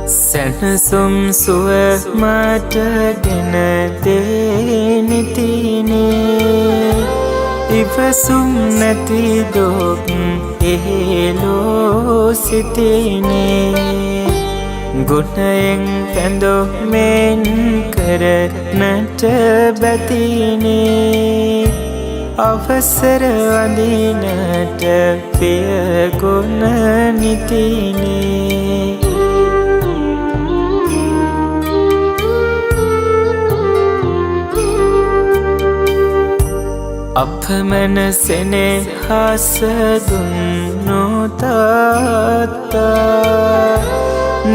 සැනසුම් සුව මට ගෙන දේ නිතිනේ. ඉවසුම් නැති දුක් එහෙලෝ සිතිනේ. ගුණයෙන් පැඳුමෙන් කරනට බැතිනේ. අවසර වඳිනට පිය ගුණ නිතිනේ. අපමණ සෙනෙහස දුන්නු තාත්තා,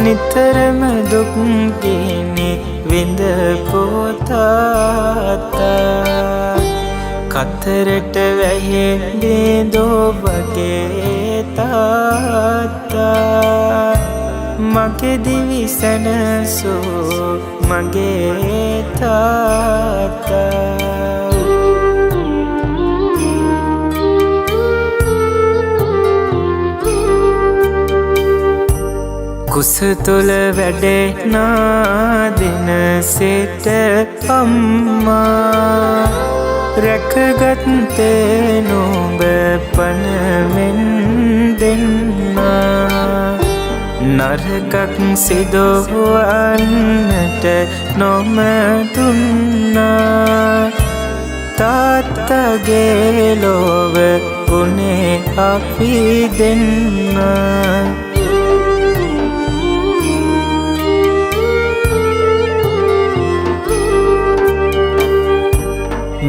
නිතරම දුක් ගිනි විඳපු තාත්තා. කතරට වැහි බිඳෝ වගේ තාත්තා, මගේ දිවි සැනසූ මගේ තාත්තා. කුස තුල වැඩෙන දින සිට අම්මා, රැකගත්තේ නුඹ පණමෙන් දෙන්නා. නරකක් සිදුවන්නට නොම දුන්නා. තාත්තගේ ලොව උනේ අපි දෙන්නා.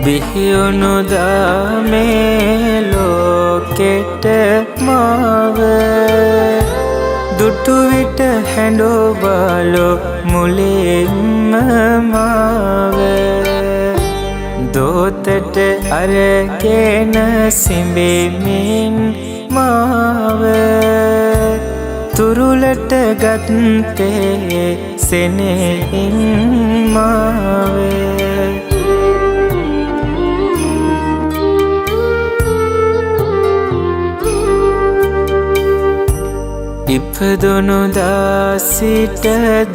බිහිවුණු දා මේ ලෝකෙට මාව, දුටු විට හැඬුවාලු මුලින්ම මාව. දෝතට අරගෙන සිඹිමින් මාව, තුරුලට ගත්තේ සෙනෙහින් මාව. ඉපදුණු දා සිට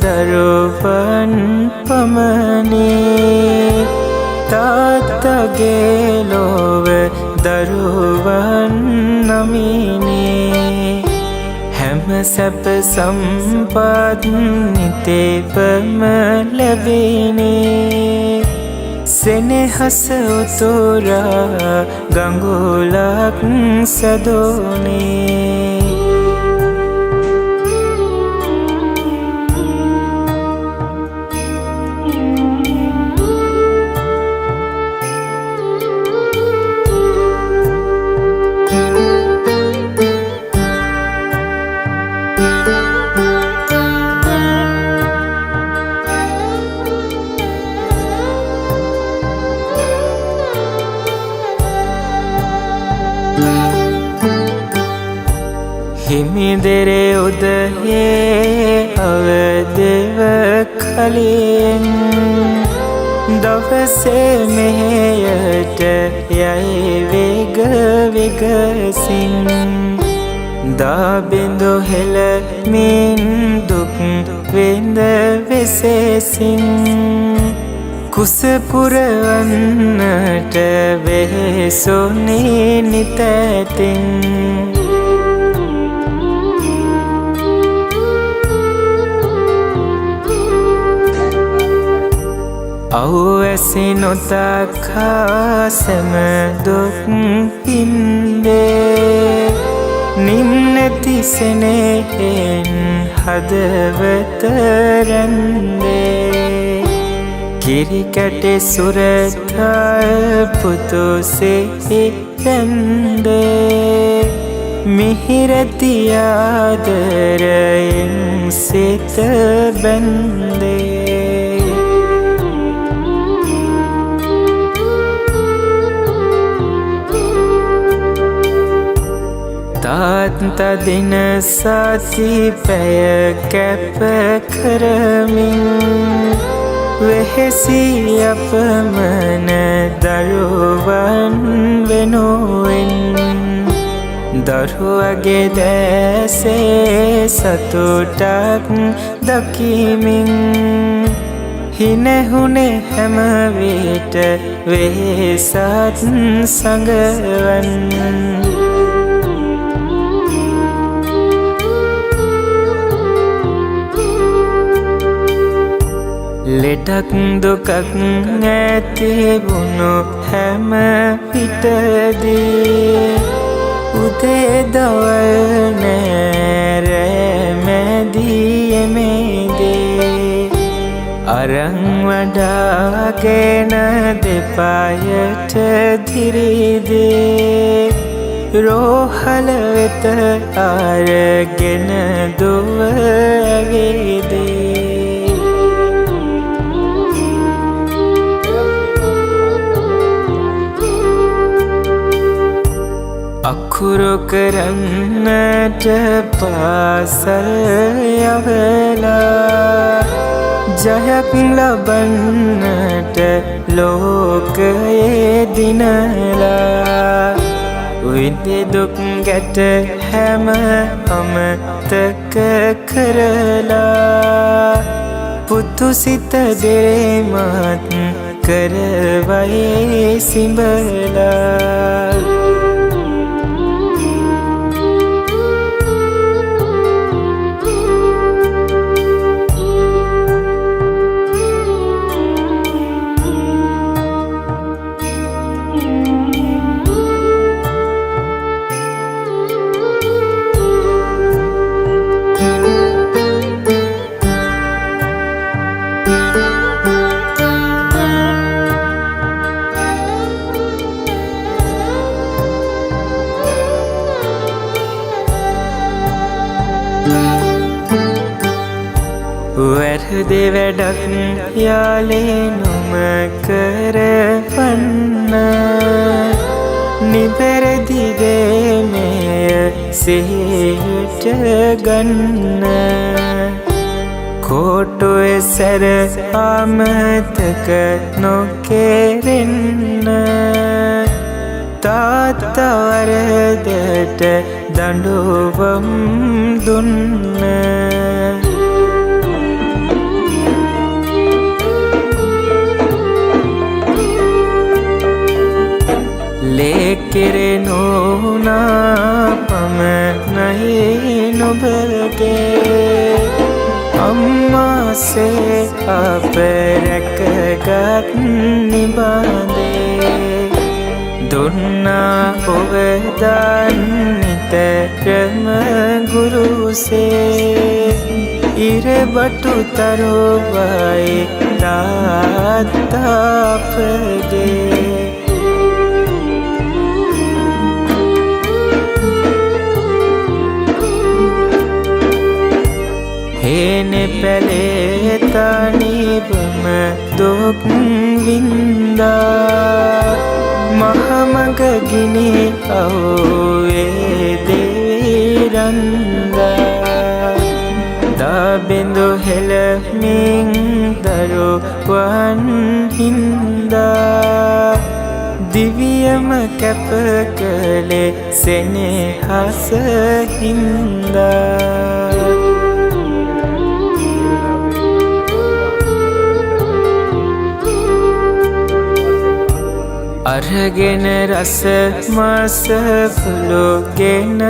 දරුවන් පමණි, තාත්තගේ ලොව දරුවන් නමිනි. හැම සැප සම්පත් නිතේවම ලැබිනි. සෙනෙහස උතුරා ගඟුලක් සැදුනේ. හිමිදෙරේ උදයේ අවදිව කලින්, දවසේ මෙහෙයට යයි වේග විගසින්. දා බිඳු හෙළමින් දුක් විඳ වෙසෙසින්, කුස පුරවන්නට වෙහෙසුනේ නිතැතින්. අවැසි නොතකා සැම දුක් වින්දේ. නිම් නැති සෙනෙහෙන් හදවත රැන්දේ. කිරි කැටේ සුරතල් පුතුසේ රැන්දේ. මිහිරැති ආදරයෙන් සිත බැන්දේ. තාත්තා දින සති පැය කැප කරමින්, වෙහෙසී අපමණ දරුවන් වෙනුවෙන්. දරුවගේ දැසේ සතුටක් දකිමින් හිනහුනේ හැම විට වෙහසත් සඟවන්. ලෙඩක් දුකක් ඇති වුණු හැම විටදී උදේ දවල් නෑ මැදී එමෙදී අරන් වඩාගෙන දෙපායට දිරිදී රෝහල වෙත අරගෙන දුව ඇවිදී. අකුරු කරන්නට පාසල් යවලා ජයක් ලබන්නට ලෝකයේ දිනලා විඳි දුක් ගැට හැම අමතක කරලා පුතු සිත දිරිමත් කරවයි සිඹලා. වැරදි වැඩක් යාලේ නොම කරවන්න නිවැරදි දේ මෙය සිහියට ගන්න කෝටුවේ සැර අමතක නොකෙරෙන්න තාත්තා වරදට දඬුවම් දුන්න. ලේ කෙරෙනුනා පමණයි නුඹගේ අම්මාසේ අප රැකගත් නිබඳේ දුන්නා ඔවදන් නිතරම ගුරුසේ ඉර බටු තරුවයි තාත්තා අපගේ. හේනෙ පැලේ තනිවම දුක් වින්දා මහමග ගිනි අවුවේ දෙවි රන්දා දා බිඳු හෙළමින් දරුවන් හින්දා දිවියම කැප කළේ සෙනෙහස හින්දා. අරගෙන රස මස පුලුගෙන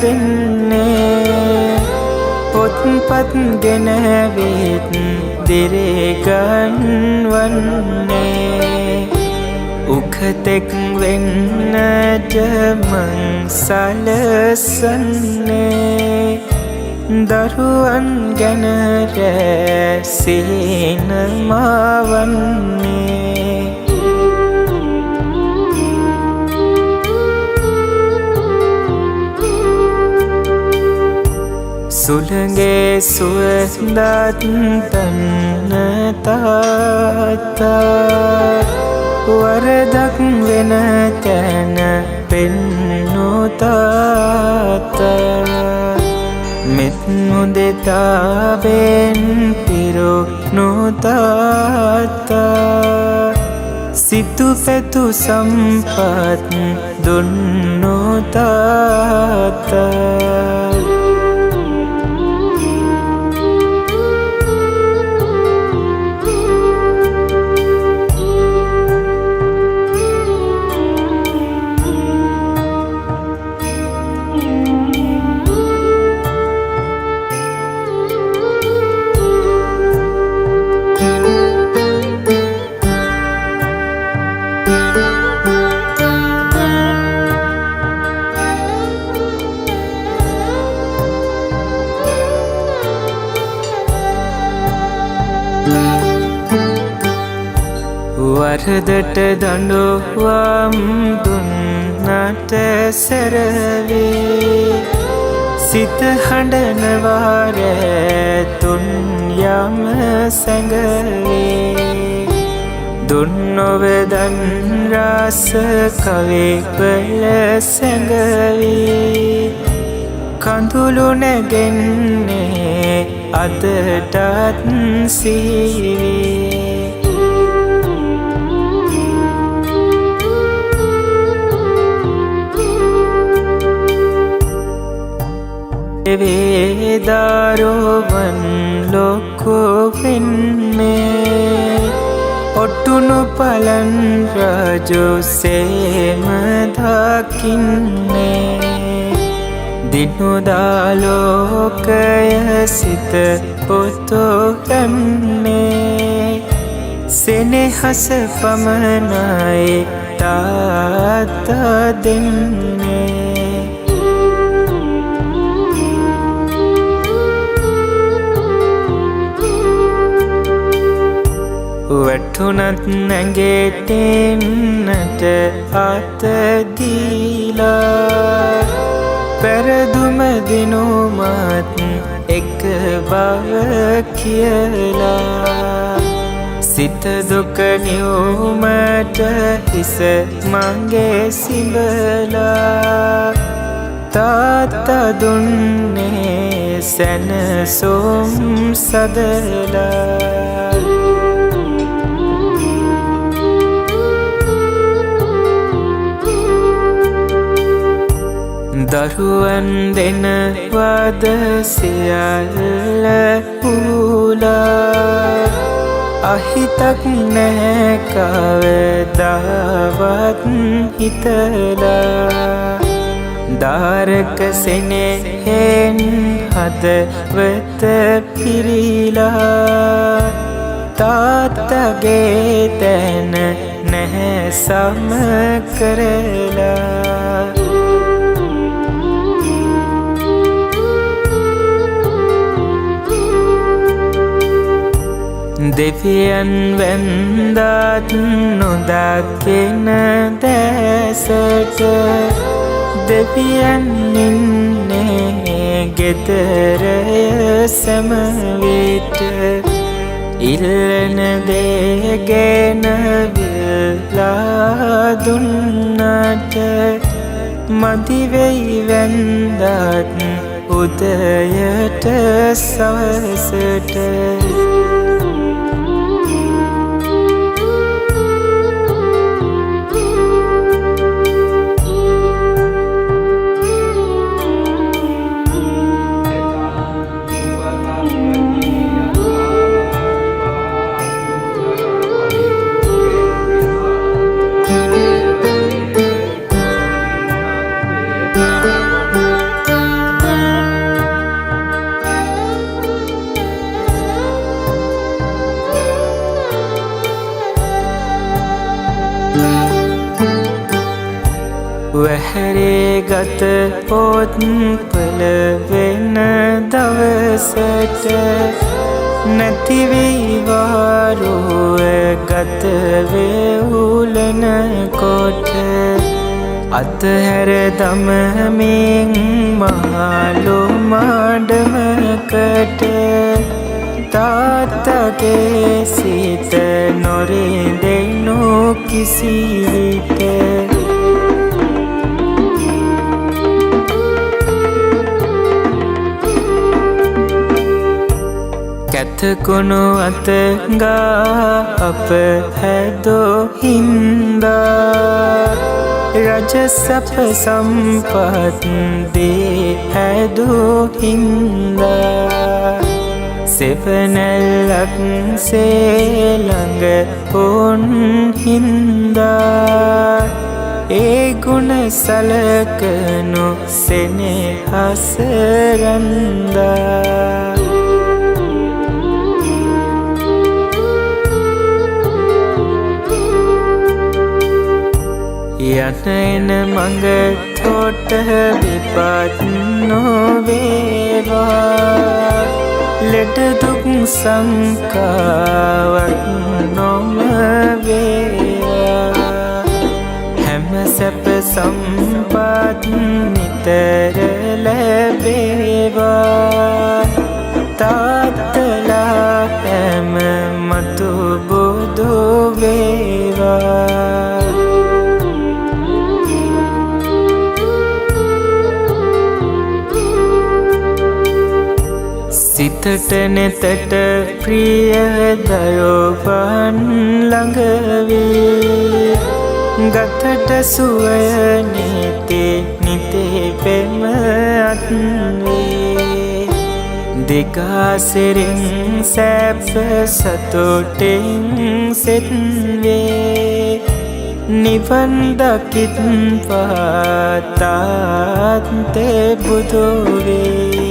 දෙන්නේ පොත්පත් ගෙන ඇවිත් දිරේ ගන්වන්නේ උගතෙක් වෙන්නට මං සලසන්නේ දරුවන් ගැන රැ සිහින මවන්නේ. සුළඟේ සුවඳත් දන්න තාත්තා වරදක් වෙන තැන පෙන්නු තාත්තා මෙත් මුදිතාවෙන් පිරුණු තාත්තා සිතු පැතු සම්පත් දුන්නු තාත්තා. වරදට දඬුවම් දුන්නට සැරවේ, සිත හඬනවා රෑ තුන් යම සැඟවේ. දුන් නොවදන් රස කවි වල සැඟවී, කඳුළු නැගෙන්නේ අදටත් සිහිවේ. වේදාරුවන් ලොකු වෙන්නේ, ඔටුනු පලන් රජු සේම දකින්නේ. දිනුදාලෝකය සිත පොතොරන්නේ, සෙනෙහස පමණයි තාත්තා දෙන්නේ. වැටුනත් නැගෙටෙන්නට අත දීලා, පෙරදුම දිනුමත් එක බව කියලා. සිත දුක නිවුමට හිස මගේ සිඹලා, තාත්තා දුන්නේ සැනසුම් සදලා. දරුවන් දෙනවද සියල්ල පුලා, අහිතක් නැහැ කවදාවත් හිතලා. දාරක සෙනෙහෙන් හදවත පිරීලා, තාත්තගේ තැන නැහැ සම කරලා. දෙවියන් වැන්දත් නොදකින දැසට, දෙවියන් ඉන්නේ ගෙදරය සැම විට. ඉල්ලන දේ ගෙන විල්ලා දුන්නට, මදි වෙයි වැන්දත් උදයට සවසට. වැහැරේ ගත පොත්පල වෙන දවසට, නැතිවෙයි වාරුව ගත වෙවුලන කොට. අතහැර දමමින් මාළු මඩමකට, තාත්තගේ සිත නොරිදෙනු කිසිවිට. කැතකුණු අත ගා අප හැදෝ හින්දා, රජ සැප සම්පත් දේ හැදෝ හින්දා, සෙවණැල්ලක් සේ ළඟ ඔවුන් හින්දා, ඒ ගුණ සලකනු සෙනෙහස රන්දා. යන එන මඟ තොට විපත් නොවේවා, ලෙඩ දුක් සංකාවක් නොම වේවා, හැම සැප සම්පත් නිතර ලැබේවා, තාත්තලා හැම මතු බුදු වේවා. සිතට නෙතට ප්‍රිය දරුවන් ළඟ වේ, ගතට සුවය නිතේ නිතේ පෙම අත් වේ, දෙකාසෙරින් සැප සතුටින් සෙත් වේ, නිවන් දකිත්වා තාත්තේ බුදු වේ.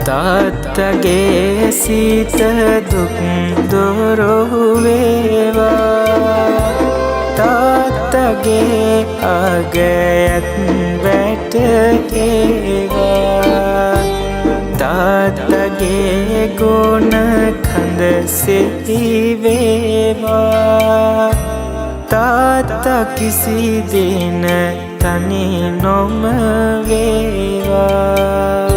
තාත්තගේ සිත දුක් දුරු වේවා, තාත්තගේ අගයත් වැටේවා, තාත්තගේ ගුණ කඳ සිහි වේවා, තාත්තා කිසි දින තනි නොම වේවා.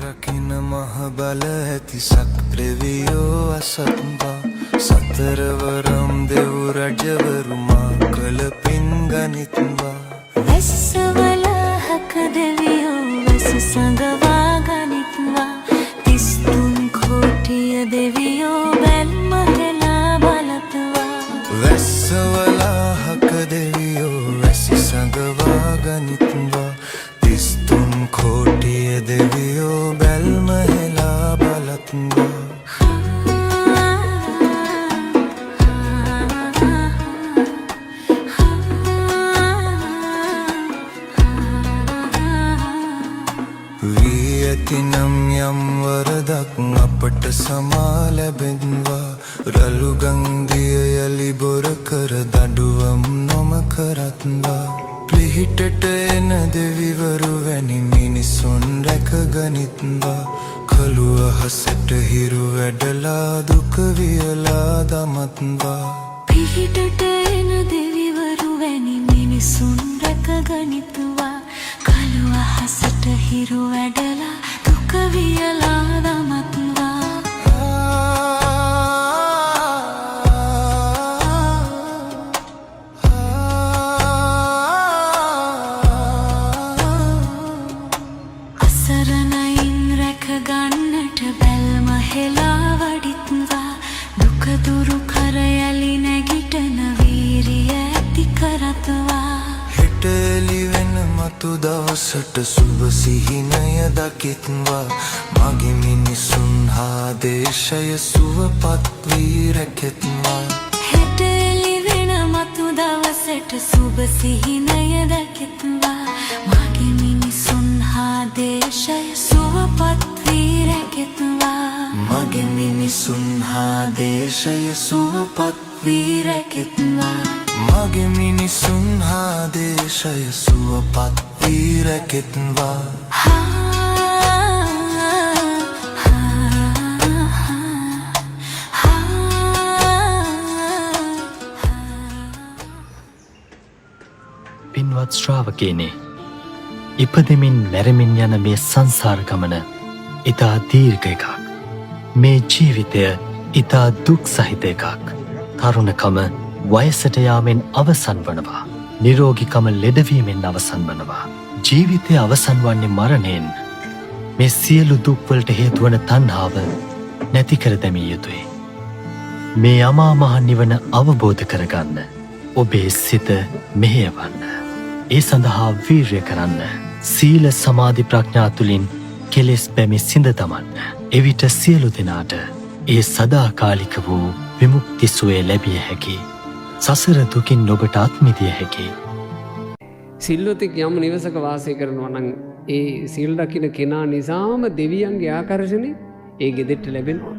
රකින මහ බල ඇති සක්‍රවියෝ අසත්වා, සතරවරම් දෙව් රජවරු මා කළ පින් ගනිත්වා. වැස්සවලහක දෙවියෝ වැස සඟවා ගනිත්වා, 33 කෝටිය දෙවියෝ බැල්ම හෙලා බලත්වා. වැස්සවලාහක දෙවියෝ වැසි සඟවා ගනිත්වා, 33 කෝටිය දෙවියෝ බැල්ම හෙලා බලත්වා. වී ඇතිනම් යම් වරදක් අපට සමා ලැබෙන්වා, රළු ගංදිය යලි බොර කර දඩුවම් නොම කරත්වා. පිහිටට එන දෙවිවරු වැනි මිනිසුන් රැකගනිත්වා, කළු අහසට හිරු වැඩලා දුක වියලා දමත්වා. පිහිටට එන දෙවිවරු වැනි මිනිසුන් රැකගනිත්වා, කළු අහසට හිරු වැඩලා දුක වියලා දමත්වා. අසරණයින් රැකගන්නට බැල්ම හෙලා වඩිත්වා, දුක දුරු කර යලි නැගිටන වීරිය ඇති කරත්වා. හෙට එළි වෙන මතු දවසට සුබ සිහිනය දකිත්වා, මගේ මිනිසුන් හා දේශය සුවපත් වී රැකෙත්වා. හෙට එළි වෙන මතු දවසට සුබ සිහිනය දකිත්වා, මගේ මිනිසුන් හා දේශය සුවපත් වී රැකෙත්වා. මගේ මිනිසුන් හා දේශය සුවපත් වී රැකෙත්වා. මගේ මිනිසුන් හා දේශය සුවපත් වී රැකෙත්වා. හා හා හා. පින්වත් ශ්‍රාවකයනි, ඉපදෙමින් මැරෙමින් යන මේ සංසාර ගමන ඉතා දීර්ඝ එකක්. මේ ජීවිතය ඉතා දුක් සහිත එකක්. තරුණකම වයසට යාමෙන් අවසන් වනවා. නිරෝගීකම ලෙඩවීමෙන් අවසන් වනවා. ජීවිතය අවසන් වන්නේ මරණයෙන්. මේ සියලු දුක්වලට හේතු වන තණ්හාව නැති කර දැමිය යුතුයි. මේ අමා මහ නිවන අවබෝධ කරගන්න ඔබේ සිත මෙහෙයවන්න. ඒ සඳහා වීරිය කරන්න. සීල සමාධි ප්‍රඥා තුලින් කෙලෙස් බැමි සිඳ දමන්න. එවිට සියලු දෙනාට ඒ සදාකාලික වූ විමුක්ති සුවය ලැබිය හැකි. සසර දුකින් ඔබට අත් මිදිය හැකි. සිල්වතෙක් යම් නිවසක වාසය කරනවා නම් ඒ සිල් රකින්න කෙනා නිසාම දෙවියන්ගේ ආකර්ෂණය ඒ ගෙදරට ලැබෙනවා.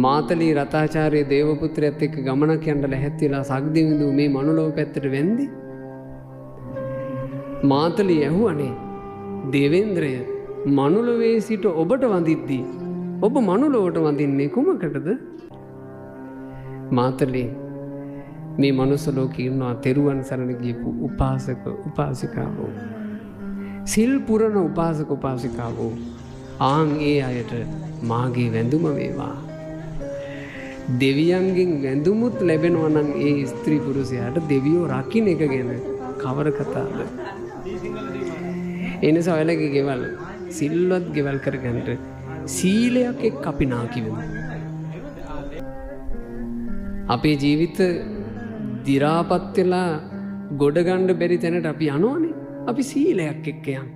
මාතලී රතාචාර්ය දේවපුත්‍රයත් එක්ක ගමනක් යන්න ලැහැත් වෙලා සක්දෙවිඳු මේ මනුලොව පැත්තට වැන්දි. මාතලී ඇහුවනේ, දේවේන්ද්‍රය මනුලොවේ සිට ඔබට වඳිද්දී ඔබ මනුලොවට වඳින්නේ කුමකටද? මාතලී, මේ මනුස්ස ලෝකේ ඉන්නවා තෙරුවන් සරණ ගියපු උපාසක උපාසිකාවෝ, සිල් පුරන උපාසක උපාසිකාවෝ. ආන් ඒ අයට මාගේ වැඳුම වේවා. දෙවියන්ගෙන් වැඳුමුත් ලැබෙනවා නම් ඒ ස්ත්‍රී පුරුෂයාට දෙවියෝ රකින්න එක ගැන කවර කතාවද? ඒ නිසා ඔයාලගේ ගෙවල් සිල්වත් ගෙවල් කරගන්න සීලයක් එක්ක අපි නාකි වෙමු. අපේ ජීවිත දිරාපත් වෙලා ගොඩ ගන්න බැරි තැනට අපි යනවනේ. අපි සීලයක් එක්ක යන්.